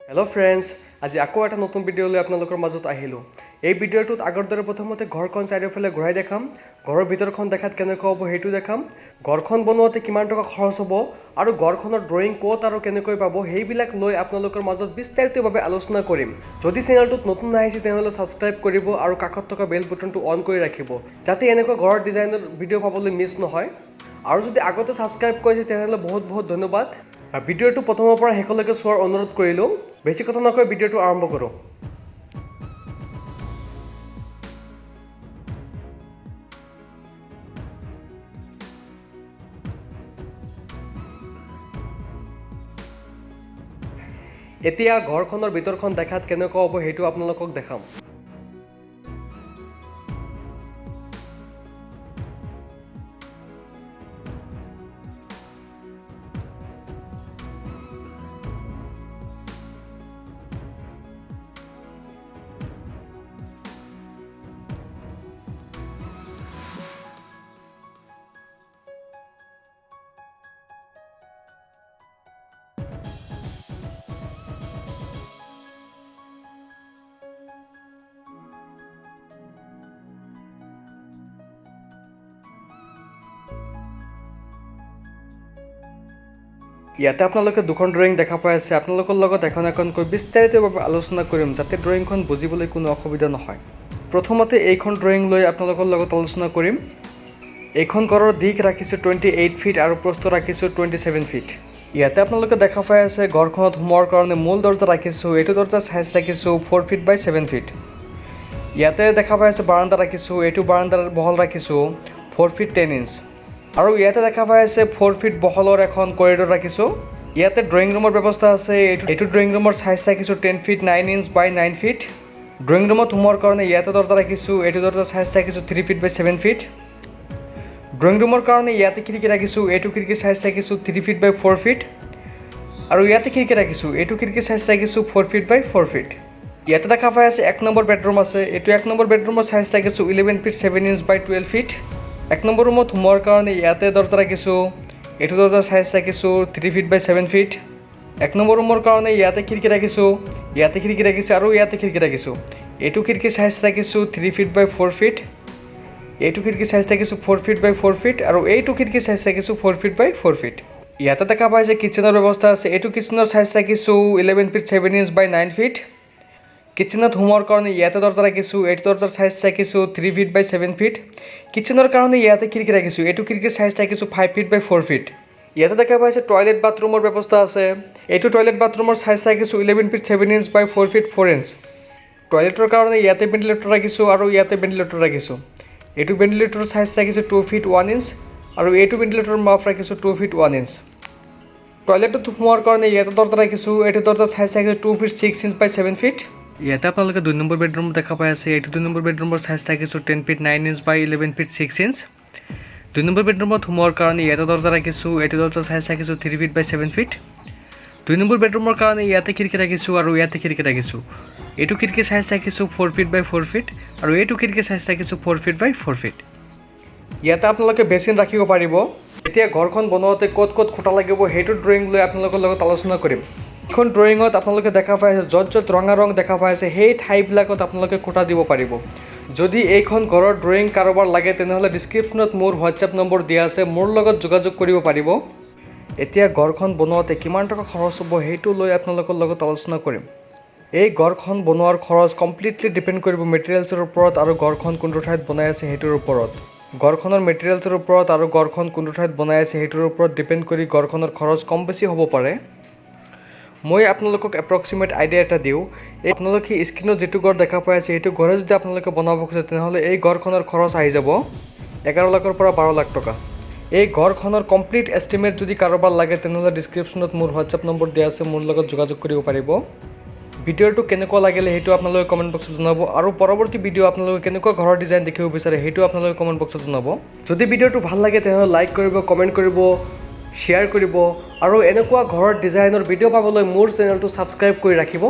Hello' friends, আজি আকৌ এটা নতুন ভিডিঅ' লৈ আপোনালোকৰ মাজত আহিলোঁ। এই ভিডিঅ'টোত আগৰ দৰে প্ৰথমতে ঘৰখন চাৰিওফালে ঘূৰাই দেখাম, ঘৰৰ ভিতৰখন দেখাত কেনেকুৱা হ'ব সেইটো দেখাম, ঘৰখন বনোৱাতে কিমান টকা খৰচ হ'ব আৰু ঘৰখনৰ ড্ৰয়িং ক'ত আৰু কেনেকৈ পাব, সেইবিলাক লৈ আপোনালোকৰ মাজত বিস্তাৰিতভাৱে আলোচনা কৰিম। যদি চেনেলটোত নতুন আহিছে, তেনেহ'লে ছাবস্ক্ৰাইব কৰিব আৰু কাষত থকা বেল বটনটো অন কৰি ৰাখিব, যাতে এনেকুৱা ঘৰৰ ডিজাইনৰ ভিডিঅ' পাবলৈ মিছ নহয়। আৰু যদি আগতে ছাবস্ক্ৰাইব কৰিছে, তেনেহ'লে বহুত বহুত ধন্যবাদ আৰু ভিডিঅ'টো প্ৰথমৰ পৰা শেষলৈকে চোৱাৰ অনুৰোধ কৰিলোঁ। বেছি কথা নকৈ ভিডিঅ'টো আৰম্ভ কৰোঁ। এতিয়া ঘৰখনৰ ভিতৰখন দেখাত কেনেকুৱা হ'ব সেইটো আপোনালোকক দেখাম। ইয়াতে আপোনালোকে দুখন ড্ৰয়িং দেখা পাই আছে। আপোনালোকৰ লগত এখন এখনকৈ বিস্তাৰিতভাৱে আলোচনা কৰিম, যাতে ড্ৰয়িংখন বুজিবলৈ কোনো অসুবিধা নহয়। প্ৰথমতে এইখন ড্ৰয়িং লৈ আপোনালোকৰ লগত আলোচনা কৰিম। এইখন ঘৰৰ দীঘ ৰাখিছোঁ 28 ফিট আৰু প্ৰস্থ ৰাখিছোঁ 27 ফিট। ইয়াতে আপোনালোকে দেখা পাই আছে, ঘৰখনত সোমোৱাৰ কাৰণে মূল দৰ্জা ৰাখিছোঁ। এইটো দৰ্জাৰ চাইজ ৰাখিছোঁ 4 feet by 7 feet। ইয়াতে দেখা পাই আছে, বাৰাণ্ডা ৰাখিছোঁ। এইটো বাৰাণ্ডাৰ বহল ৰাখিছোঁ 4 ফিট 10 ইঞ্চ। আৰু ইয়াতে দেখা পাই আছে, 4 ফিট বহলৰ এখন কৰিডৰ ৰাখিছোঁ। ইয়াতে ড্ৰয়িং ৰুমৰ ব্যৱস্থা আছে। এইটো ড্ৰয়িং ৰুমৰ চাইজ ৰাখিছোঁ 10 feet 9 inch by 9 feet। Drawing ৰুমত সোমোৱাৰ কাৰণে ইয়াতে দৰ্জা ৰাখিছোঁ। এইটো দৰ্জাৰ চাইজ ৰাখিছোঁ 3 feet by 7 feet। Drawing ৰুমৰ কাৰণে ইয়াতে খিৰিকী ৰাখিছোঁ। এইটো খিৰিকীৰ চাইজ ৰাখিছোঁ 3 feet by 4 feet। আৰু ইয়াতে খিৰিকী ৰাখিছোঁ। এইটো খিৰিকীৰ চাইজ ৰাখিছোঁ 4 feet by 4 feet। ইয়াতে দেখা পাই আছে, এক নম্বৰ বেডৰুম আছে। এইটো এক নম্বৰ বেডৰুমৰ চাইজ ৰাখিছোঁ 11 feet 7 inch by 12 feet। এক নম্বৰ ৰুমত সোমোৱাৰ কাৰণে ইয়াতে দৰ্জা ৰাখিছোঁ। এইটো দৰ্জাৰ চাইজ ৰাখিছোঁ 3 feet by 7 feet। এক নম্বৰ ৰুমৰ কাৰণে ইয়াতে খিৰিকী ৰাখিছোঁ, ইয়াতে খিৰিকী ৰাখিছোঁ আৰু ইয়াতে খিৰিকী ৰাখিছোঁ। এইটো খিৰিকীৰ চাইজ ৰাখিছোঁ 3 feet by 4 feet। এইটো খিৰিকীৰ চাইজ ৰাখিছোঁ 4 feet by 4 feet আৰু এইটো খিৰিকীৰ চাইজ ৰাখিছোঁ 4 feet by 4 feet। ইয়াতে দেখা পাইছে, কিটচেনৰ ব্যৱস্থা আছে। এইটো কিটচেনৰ চাইজ ৰাখিছোঁ 11 feet 7 inch by 9 feet। কিটচেনত সোমোৱাৰ কাৰণে ইয়াতে দৰ্জা ৰাখিছোঁ। এইটো দৰ্জাৰ চাইজ ৰাখিছোঁ 3 feet by 7 feet। কিটচেনৰ কাৰণে ইয়াতে খিৰিকী ৰাখিছোঁ। এইটো খিৰিকীৰ চাইজ ৰাখিছোঁ 5 feet by 4 feet। ইয়াতে দেখা পাইছে, টয়লেট বাথৰুমৰ ব্যৱস্থা আছে। এইটো টয়লেট বাথৰুমৰ চাইজ ৰাখিছোঁ 11 feet 7 inch by 4 feet 4 inch। টয়লেটৰ কাৰণে ইয়াতে ভেণ্টিলেটৰ ৰাখিছোঁ আৰু ইয়াতে ভেণ্টিলেটৰ ৰাখিছোঁ। এইটো ভেণ্টিলেটৰৰ চাইজ ৰাখিছোঁ 2 ফিট 1 ইঞ্চ আৰু এইটো ভেণ্টিলেটৰৰ মাপ ৰাখিছোঁ 2 ফিট 1 ইঞ্চ। টয়লেটত সোমোৱাৰ কাৰণে ইয়াতে দৰ্জা ৰাখিছোঁ। এইটো দৰ্জাৰ চাইজ ৰাখিছোঁ 2 feet 6 inch by 7 feet। ইয়াতে আপোনালোকে দুই নম্বৰ বেডৰুম দেখা পাই আছে। এইটো দুই নম্বৰ বেডৰুমৰ চাইজ ৰাখিছোঁ 10 feet 9 inch by 11 feet 6 inch। দুই নম্বৰ বেডৰুমত সোমোৱাৰ কাৰণে ইয়াতে দৰ্জা ৰাখিছোঁ। এইটো দৰ্জাৰ চাইজ ৰাখিছোঁ 3 feet by 7 feet। দুই নম্বৰ বেডৰুমৰ কাৰণে ইয়াতে খিৰিকী ৰাখিছোঁ আৰু ইয়াতে খিৰিকী ৰাখিছোঁ। এইটো খিৰিকীৰ চাইজ ৰাখিছোঁ 4 feet by 4 feet আৰু এইটো খিৰিকীৰ চাইজ ৰাখিছোঁ 4 feet by 4 feet। ইয়াতে আপোনালোকে বেচিন ৰাখিব পাৰিব। এতিয়া ঘৰখন বনাওঁতে ক'ত ক'ত খুঁটা লাগিব, সেইটো ড্ৰয়িং লৈ আপোনালোকৰ লগত আলোচনা কৰিম। এইখন ড্ৰয়িঙত আপোনালোকে দেখা পাই আছে, য'ত য'ত ৰঙা ৰং দেখা পাই আছে, সেই ঠাইবিলাকত আপোনালোকে খুঁটা দিব পাৰিব। যদি এইখন ঘৰৰ ড্ৰয়িং কাৰোবাৰ লাগে, তেনেহ'লে ডিছক্ৰিপশ্যনত মোৰ হোৱাটছএপ নম্বৰ দিয়া আছে, মোৰ লগত যোগাযোগ কৰিব পাৰিব। এতিয়া ঘৰখন বনোৱাতে কিমান টকা খৰচ হ'ব, সেইটো লৈ আপোনালোকৰ লগত আলোচনা কৰিম। এই ঘৰখন বনোৱাৰ খৰচ কমপ্লিটলি ডিপেণ্ড কৰিব মেটেৰিয়েলছৰ ওপৰত আৰু ঘৰখন কোনটো ঠাইত বনাই আছে সেইটোৰ ওপৰত। ঘৰখনৰ মেটেৰিয়েলছৰ ওপৰত আৰু ঘৰখন কোনটো ঠাইত বনাই আছে সেইটোৰ ওপৰত ডিপেণ্ড কৰি ঘৰখনৰ খৰচ কম বেছি হ'ব পাৰে। মই আপোনালোকক এপ্ৰক্সিমেট আইডিয়া এটা দিওঁ। এই আপোনালোকে স্ক্ৰীণত যিটো ঘৰ দেখা পাই আছে, সেইটো ঘৰে যদি আপোনালোকে বনাব খোজে, তেনেহ'লে এই ঘৰখনৰ খৰচ আহি যাব 11 লাখৰ পৰা 12 লাখ টকা। এই ঘৰখনৰ কমপ্লিট এষ্টিমেট যদি কাৰোবাৰ লাগে, তেনেহ'লে ডিছক্ৰিপশ্যনত মোৰ হোৱাটছএপ নম্বৰ দিয়া আছে, মোৰ লগত যোগাযোগ কৰিব পাৰিব। ভিডিঅ'টো কেনেকুৱা লাগিলে সেইটো আপোনালোকে কমেণ্ট বক্সত জনাব আৰু পৰৱৰ্তী ভিডিঅ' আপোনালোকে কেনেকুৱা ঘৰৰ ডিজাইন দেখিব বিচাৰে, সেইটো আপোনালোকে কমেণ্ট বক্সত জনাব। যদি ভিডিঅ'টো ভাল লাগে, তেনেহ'লে লাইক কৰিব, কমেণ্ট কৰিব, শ্বেয়াৰ কৰিব আৰু এনেকুৱা ঘৰৰ ডিজাইনৰ ভিডিঅ' পাবলৈ মোৰ চেনেলটো ছাবস্ক্ৰাইব কৰি ৰাখিব।